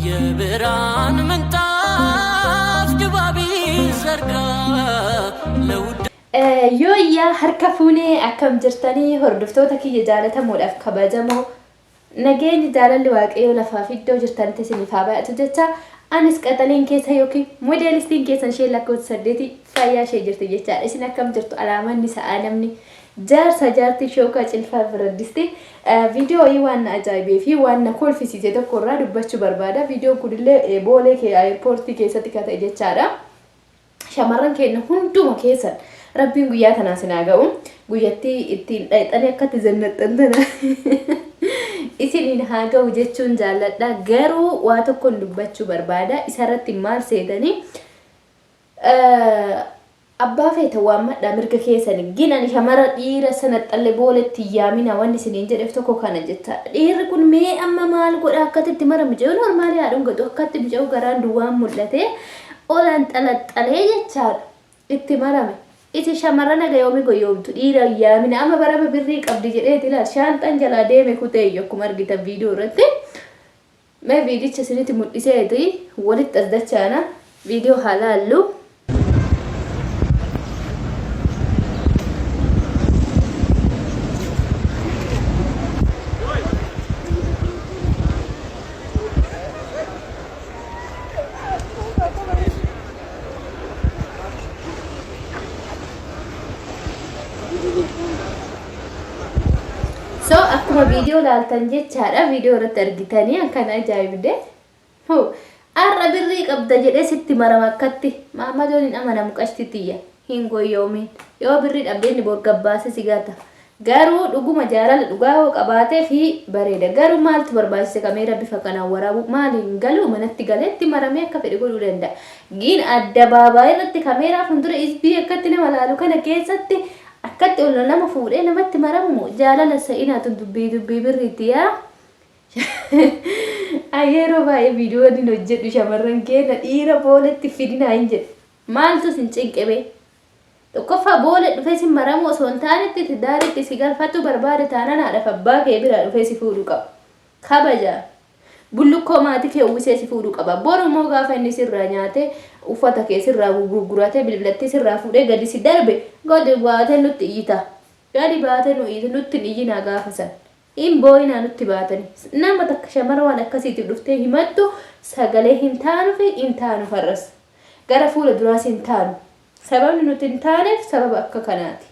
የብርሃን ምንጣፍ ድባብ ዘርጋ ለውዳ Yooyyaa harka fuunee akkam jirtanii hordoftoota kiyya jaalatamoodhaaf kabajamoo nageenyi jaalalli waaqayyoo lafaaf iddoo jirtanitti isiniif haa baay'atu jecha anis qaxaleen keessa yookiin moodeelistiin keessan ishee lakkoofsa saddeetii fayyaa ishee jirti jechaadha. Isin akkam jirtu alaamanni sa'aa namni jaarsa jaartii shookaa cilfaa biraddisti. Viidiyoo wayii waan na ajaa'ibee fi waan na kolfisiise tokko irraa dubbachuu barbaada. Viidiyoon kunillee boolee kee airpoortii keessatti kan ta'e jechaadha. Shamarran keenya hunduma keessan rabbiin guyyaa tanaa sinaa ga'u. Guyyattii ittiin dhayxanii akkatti zannaxxan tana isiniin haa ga'u jechuun jaalladha. Garuu waa tokkoon dubbachuu barbaada. Isarratti maal seetanii Abbaa feetan waammadhaa mirga keessani. Gin ani shamara dhiira sana xalle booletti hin yaamina wanni isiniin jedheef tokko kana jechaadha. Dhiirri kun mee amma maal godha akkatti itti mara mucayyoo normaalii haa dhungatu akkatti mucayyoo garaan duwwaan mul'ate olan xalaxalee jechaadha. Itti marame. Iti shamarran haga yoomi goyyoomtu dhiira hin yaamina amma barama birrii qabdi jedheeti ilaal shaanxaan jalaa deeme kuteeyyu akkuma argitan viidiyoo irratti. Mee viidicha isinitti mul'iseeti walitti as dachaana viidiyoo haa laallu. So akkuma viidiyoo laaltan jechaadha viidiyoo irratti argitanii akkan ajaa'ibde. Hoo har'a birrii qabda jedhee sitti marama akkatti maammadoon hin amanamu qashti tiyya hin goyyoomin yoo birrii dhabde inni bor gabbaase si gata. Garuu dhuguma jaalala dhugaa yoo qabaatee fi bareeda garuu maaltu barbaachise kameera bifa kanaan waraabuu maali hin galuu manatti galeetti maramee akka fedhe godhuu danda'a. Giin addabaabaayii irratti kameeraa fuuldura isbii akkatti nama laalu kana keessatti Akkatti ol nama fuudhee namatti maramu moo jaalala sa'inaa tun dubbii dubbii birriitti yaa An yeroo baay'ee viidiyoo inni hojjedhu shamarran keenya dhiira booletti fidinaa hin jedhu. Maaltu sin cinqe bee? Tokkoffaa boole dhufee sin maramu osoo hin taanetti tidaaritti si galfachuu barbaade taanaan haadhaaf abbaa kee biraa dhufee si fuudhuu qaba. Kabajaa. Bullukkoo maatii kee uwwisee si fuudhuu qaba. Boru immoo gaafa inni sirraa nyaatee uffata kee sirraa gurguratee bilbilattii sirraa fuudhee gadi si darbe gadi baatee nutti iyyita. Gadi baatee nu iyyita nutti hin iyyinaa gaafa san. Hin boo'inaa nutti baatanii. Nama takka shamara waan akkasiitiif dhuftee himattu sagalee hin taanufi hin taanu har'as. Gara fuula duraas hin taanu. Sababni nuti hin taaneef sababa akka kanaati.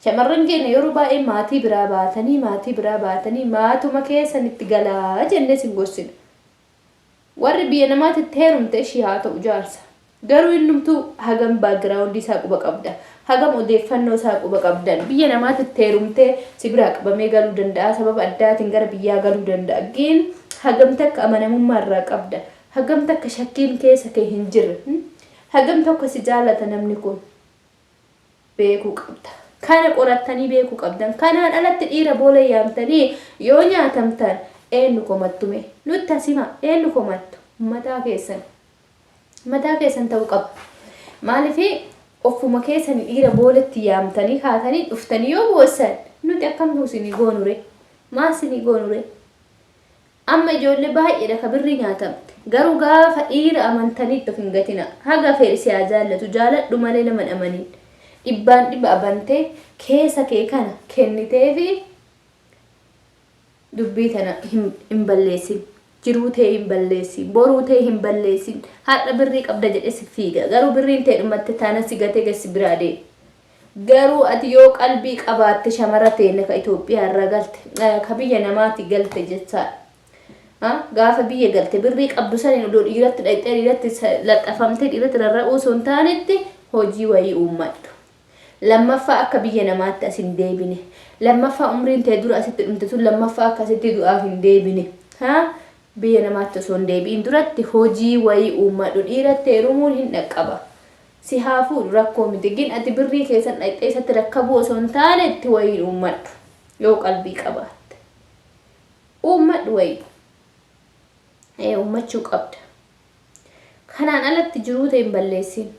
Shamarran keenya yeroo baay'ee maatii biraa baatanii maatii biraa baatanii maatuma keessanitti galaa jennee isin gorsina. Warri biyya namaatti itti heerumte ishii haa ta'u jaarsa. Garuu innumtuu hagam background isaa quba qabda. Hagam odeeffannoo isaa quba qabdan. Biyya namaatti itti heerumtee si biraa qabamee galuu danda'a. Sababa addaatiin gara biyyaa galuu danda'a. Gin hagam takka amanamummaa irraa qabda. Hagam takka shakkiin keessa kee hin jirre. Hagam tokko si jaalata namni kun. beekuu qabda. Kana qorattanii beekuu qabdan. Kanaan alatti dhiira boolee yaamtanii yoo nyaatamtan eenyu komattu mee? Nutti as himaa eenyu komattu? Mataa keessan. Mataa keessan ta'uu qaba. Maaliif ofuma keessanii dhiira booletti yaamtanii kaatanii dhuftanii yoo boossan nuti akkam isinii goonure? Maal isinii goonure? Amma ijoollee baay'eedha ka birrii nyaatamte. Garuu gaafa dhiira amantaniitti of hin gatinaa. Haga fedhe si haa jaallatu jaaladhu malee nama hin amanin. Dhibbaan dhibba abantee keessa kee kana kenniteefi dubbii tana hin balleessin. Jiruu tee hin balleessin. Boruu tee hin balleessin. Har'a birrii qabda jedhee si fiiga. Garuu birriin tee dhumatte taanan si gatee gad si biraa deema. Garuu ati yoo qalbii qabaatte shamara teenna ka Itoophiyaa irraa galte ka biyya namaati galte jechaadha. Gaafa biyya galte birrii qabdu saniin odoo dhiiratti dhaqxee dhiiratti laxxafamtee dhiiratti rarra'uu osoo hin taanetti hojii wayii uummadhu. Lammaffaa akka biyya namaatti as hin deebine. Lammaffaa umriin tee dura asitti dhumte sun lammaffaa akka asitti du'aaf hin deebine. Biyya namaatti osoo hin deebi'in duratti hojii wayii uummadhu. Dhiiratti heerumuun hin dhaqqaba. Si haa fuudhu rakkoo miti gin ati birrii kee san dhaqxee isatti rakkabuu osoo hin taane itti wayiin uummadhu yoo qalbii qabaatte uummadhu wayii ee uummachuu qabda kanaan alatti jiruu tee hin balleessin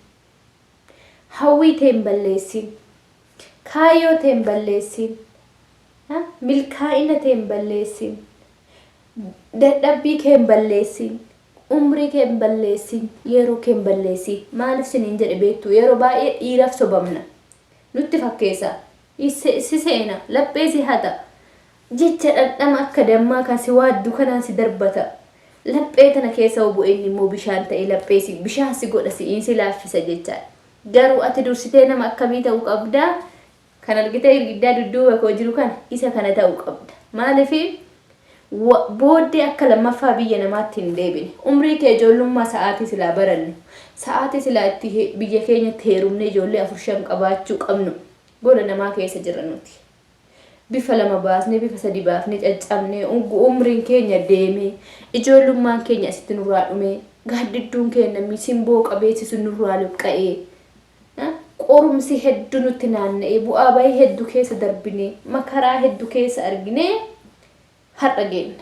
hawwii tee hin balleessin kaayyoo tee hin balleessin milkaa'ina tee hin balleessin dadhabbii kee hin balleessin. Umrii kee hin balleessin, yeroo kee hin balleessin. Maaliif siniin jedhe beektu? Yeroo baay'ee dhiiraaf sobamna. Nutti fakkeessa. Si seena, laphee si hata. Jecha dhandhama akka dammaa kan si waaddu kanaan si darbata. Laphee tana keessa hoo bu'e inni immoo bishaan ta'e laphee si bishaan si godha si'iin si laaffisa jechaadha. Garuu ati dursitee nama akkamii ta'uu qabda? Kan argitee girgiddaa dudduuba koo jiru kana isa kana ta'uu qabda. Maaliif booddee akka lammaffaa biyya namaatti hin deebine. Umrii kee ijoollummaa sa'aatii silaa barannu, sa'aatii silaa itti biyya keenyatti heerumnee ijoollee 4 5 qabaachuu qabnu gola namaa keessa jirra nuti. Bifa lama baasnee bifa sadi baafnee caccabnee umriin keenya deemee ijoollummaan keenya asitti nurraa dhumee gaaddidduun keenya simboo qabeessi sun nurraa luqqa'ee qorumsi heddu nutti naanna'ee bu'aa bahii heddu keessa darbinee makaraa heddu keessa arginee har'a geenne.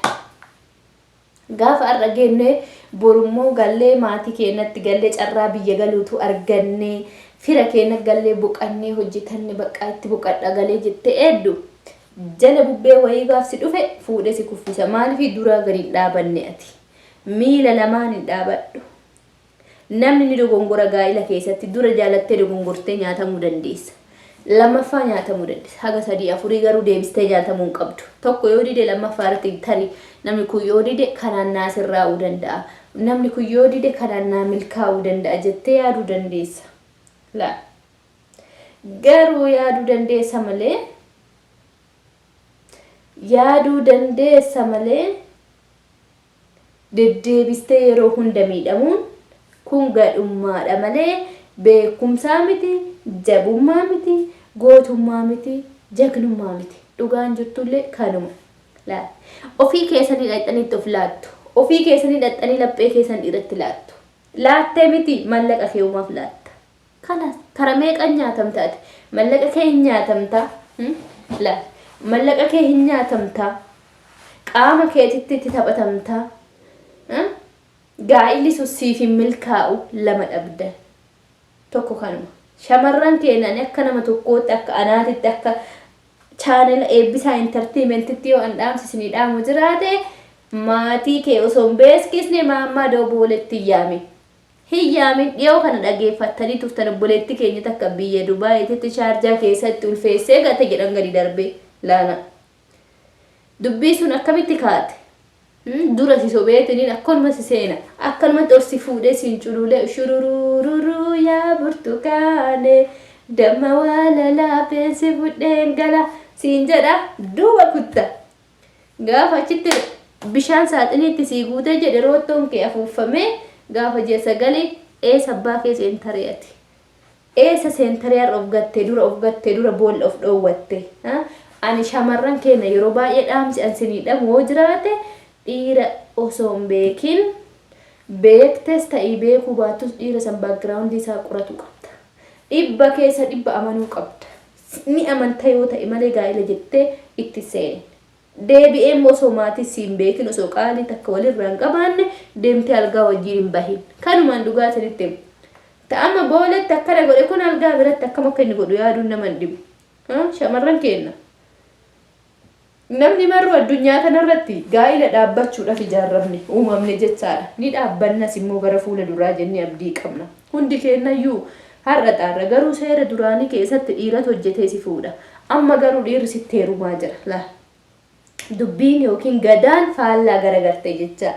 Gaafa har'a geenne borummoo gallee maatii keenyatti gallee carraa biyya galuutu argannee fira keenya gallee boqannee hojjetanne bakka itti boqadha galee jettee eeddu jala bubbee wayii gaaf si dhufe fuudhee si kuffisa. Maaliif duraa gadi hin dhaabanne ati? Miila lamaan hin dhaabadhu. Namni ni dogongora gaa'ila keessatti dura jaalattee dogongortee nyaatamuu dandeessa. Lammaffaa nyaatamuu dandeessa. Haga sadii afurii garuu deebistee nyaatamuu hin qabdu. Tokko yoo dide lammaffaa irratti tarii namni kun yoo dide kanaan naa sirraa'uu danda'a. Namni kun yoo dide kanaan naa milkaa'uu danda'a jettee yaaduu dandeessa. Laa. Garuu yaaduu dandeessa malee yaaduu dandeessa malee deddeebistee yeroo hunda miidhamuun kun gadhummaadha malee beekumsaa miti, jabummaa miti, gootummaa miti, jagnummaa miti. Dhugaan jirtullee kanuma. Laal. Ofii keessanii dhaqxaniitti of laattu. Ofii keessanii dhaqxanii laphee keessan dhiiratti laattu. Laattee miti mallaqa kee uumaaf laatta. Kalaas kara meeqan nyaatamta ati? Mallaqa kee hin nyaatamta. Laal. Mallaqa kee hin nyaatamta. Qaama keetitti itti taphatamta. Gaa'illi sun siif hin milkaa'u lama dhabda. Tokko kanuma. Shamarran keenya ani akka nama tokkootti akka anaatitti akka chaanela Eebbisaa Intartiimentitti yoo an dhaamsi isinii dhaamu jiraate maatii kee osoo hin beeskisne maammadoo booletti hin yaamin. Hin yaamin dhiyoo kana dhageeffattanii turtan obboleetti keenya takka biyya Dubaayititti shaarjaa keessatti ulfeessee gate jedhan gadi darbee laana. Dubbii sun akkamitti kaate? Dura si sobeetiniin akkanuma si seena. Akkanumatti ol si fuudhee siin culuulee shururuururuu yaa burtukaane damma waalalaa beensi fudheen gala siin jedha duuba kutta. Gaafa achitti bishaan saaxiniitti sii guutee jedhe roottoon kee afuuffamee gaafa ji'a sagali eessa abbaa kee seentaree ati? Eessa seentaree har'a of gatte dura of gatte dura boolla of dhoowwatte? Ani shamarran keenya yeroo baay'ee dhaamsi an sinii dhamu hoo jiraate dhiira osoo hin beekin beektes ta'ii beekuu baattus dhiira san background isaa qoratu qabda. Dhibba keessa dhibba amanuu qabda. Ni amanta yoo ta'e malee gaa'ila jettee itti seenin. Deebi'ee immoo osoo maatii si hin beekin osoo qaalii takka walirraa hin qabaanne deemtee algaa wajjiin hin bahin. Kanumaan dhugaa isinitti hima. Ta amma booletti akkana godhe kun algaa biratti akkam akka inni godhu yaaduun nama hin dhibu. Shamarran keenna. Namni marru addunyaa kanarratti gaa'ila dhaabbachuudhaaf ijaarramne uumamne jechaadha. Ni dhaabbannas immoo gara fuula duraa jennee abdii qabna. Hundi keennayyuu har'a xaarra garuu seera duraanii keessatti dhiiratu hojjetee si fuudha. Amma garuu dhiirri sitti heerumaa jira. Laal. Dubbiin yookiin gadaan faallaa garagarte jechaa.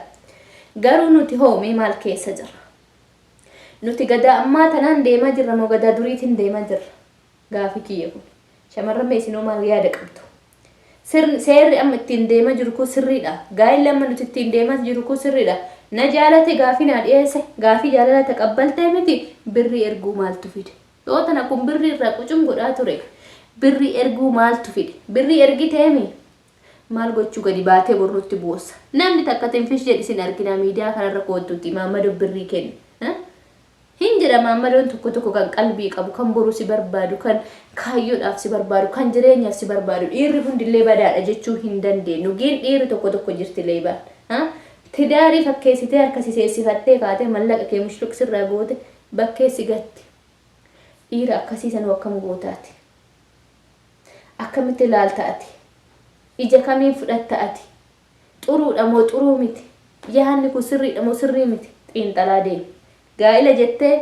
Garuu nuti hoo mee maal keessa jirra? Nuti gadaa ammaa tanaan deemaa jirra moo gadaa duriitiin deemaa jirra? Gaafii kiyya kun. Shamarran mee isinoo maal yaada qabdu? Sirni, seerri amma ittiin deemaa jiru kun sirriidha? Gaa'illi amma nuti ittiin deemaa jiru kun sirriidha? Na jaalate gaafii naa dhiyeesse, gaafii jaalalaa taqabbaltee miti birrii erguu maaltu fide? Yoo tana kun birrii irraa qucum godhaa ture. Birrii erguu maaltu fide? Birrii ergiteemi? Maal gochuu gadi baatee bor nutti boossa? Namni takka tinfish jedhi sin arginaa miidiyaa kanarra koottuuti Maammadoo birrii kenni. Hin jira maammadoon tokko tokko kan qalbii qabu, kan boru si barbaadu, kan kaayyoodhaaf si barbaadu, kan jireenyaaf si barbaadu. Dhiirri hundillee badaadha jechuu hin dandeenyu. Gin dhiirri tokko tokko jirti leebaan. Ha? Tidaarii fakkeessitee harka si seessifattee kaatee mallaqa kee mushluq sirraa goote bakkee si gatti. Dhiira akkasii sanuu akkam gootaati? Akkamitti ilaalta ati? Ija kamiin fudhatta ati? Xuruudha moo xuruu miti? Yaadni kun sirriidha moo sirrii miti? Xiinxalaa deemi. Gaa'ila jettee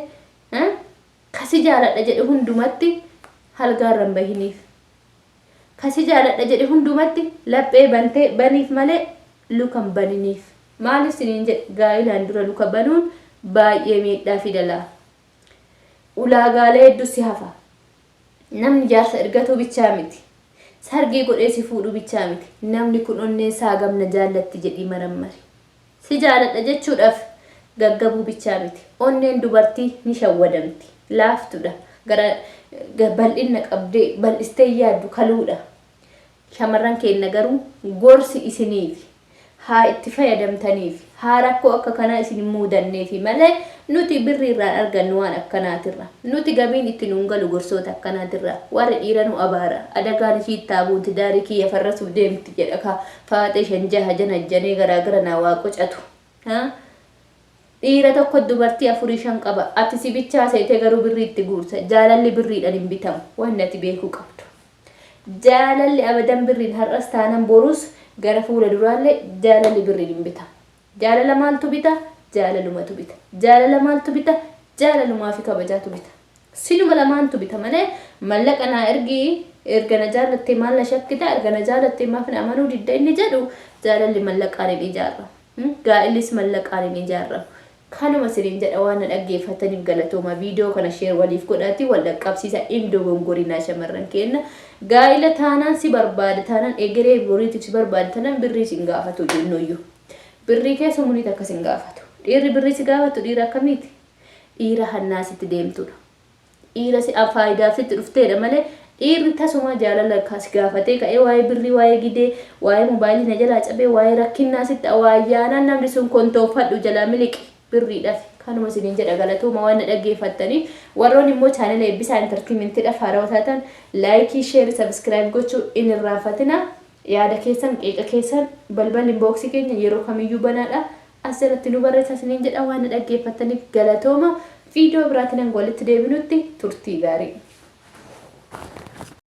ka si jaaladha jedhe hundumatti halgaarra hin bahiniif. Ka si jaaladha jedhe hundumatti laphee bantee baniif malee luka hin baniniif. Maaliif siniin jedhe gaa'ilaan dura luka banuun baay'ee miidhaa fida laa. Ulaagaalee hedduu si hafa. Namni jaarsa ergatuu bichaa miti. Sargii godhee si fuudhuu bichaa miti. Namni kun onneen isaa hagam na jaallatti jedhii marammari. Si jaaladha jechuudhaf gaggabuu bichaa miti. Onneen dubartii ni shawwadamti. Laaftudha. Gara bal'inna qabdee bal'istee hin yaaddu kaluudha. Shamarran keenna garuu gorsi isiniifi. Haa itti fayadamtaniifi. Haa rakkoo akka kanaa isin hin muudanneefi malee nuti birrii irraa hin argannu waan akkanaatirra. Nuti gabiin itti nuun galu gorsoota akkanaatirra. Warri dhiira nu abaara. Adagaan ishii itti haa buuti daarii kiyya farrasuuf deemti jedha ka faaxee shan jaha janajjanee garaa garanaa waa qocatu. Ha? Dhiira tokko dubartii afurii shan qaba. Ati si bichaa seetee garuu birrii itti guurta. Jaalalli birriidhan hin bitamu. Wanni ati beekuu qabdu. Jaalalli abadan birriin har'as taanan borus gara fuula duraallee jaalalli birriin hin bitamu. Jaalala maaltu bita? Jaalalumatu bita. Jaalala maaltu bita? Jaalalumaa fi kabajaatu bita. Sinuma lamaantu bita malee mallaqa naa ergi erga na jaallattee maal na shakkita erga na jaalattee maaf na amanuu didda inni jedhu jaalalli mallaqaan hin ijaarramu. Gaa'illis mallaqaan hin ijaarramu. Kanuma isiniin jedha waan na dhaggeeffattaniif galatooma. Viidiyoo kana share waliif godhaatii wal dhaqqabsiisaa hin dogongorinaa shamarran keenna. Gaa'ila taanaan si barbaada taanaan egeree boriitiif si barbaada taanaan birrii sin gaafatu jennuyyuu. Birrii kee sumunii takka sin gaafatu. Dhiirri birrii si gaafatu dhiira akkamiiti? Dhiira hannaa sitti deemtudha. Dhiira si faayidaaf sitti dhufteedha malee dhiirri tasumaa jaalala si gaafatee ka'ee waa'ee birrii waa'ee gidee waa'ee mobaayilii na jalaa cabee waa'ee rakkinnaa sitti awwaayyaanaan namni sun kontoofadhu jalaa miliqi birriidhafi. Kanuma isiniin jedha galatooma waan na dhaggeeffattaniif. Warroon immoo chaanela Eebbisaa Entertainmentidhaaf haarawaa taatan laayikii, sheeri, sabiskiraayib gochuu hin irraanfatina. Yaada keessan, qeeqa keessan balballi inbox keenya yeroo kamiyyuu banaadha. As jalatti nu barreessaa isiniin jedha waan na dhaggeeffattaniif galatooma. Viidiyoo biraatiin hanga walitti deebinutti turtii gaarii.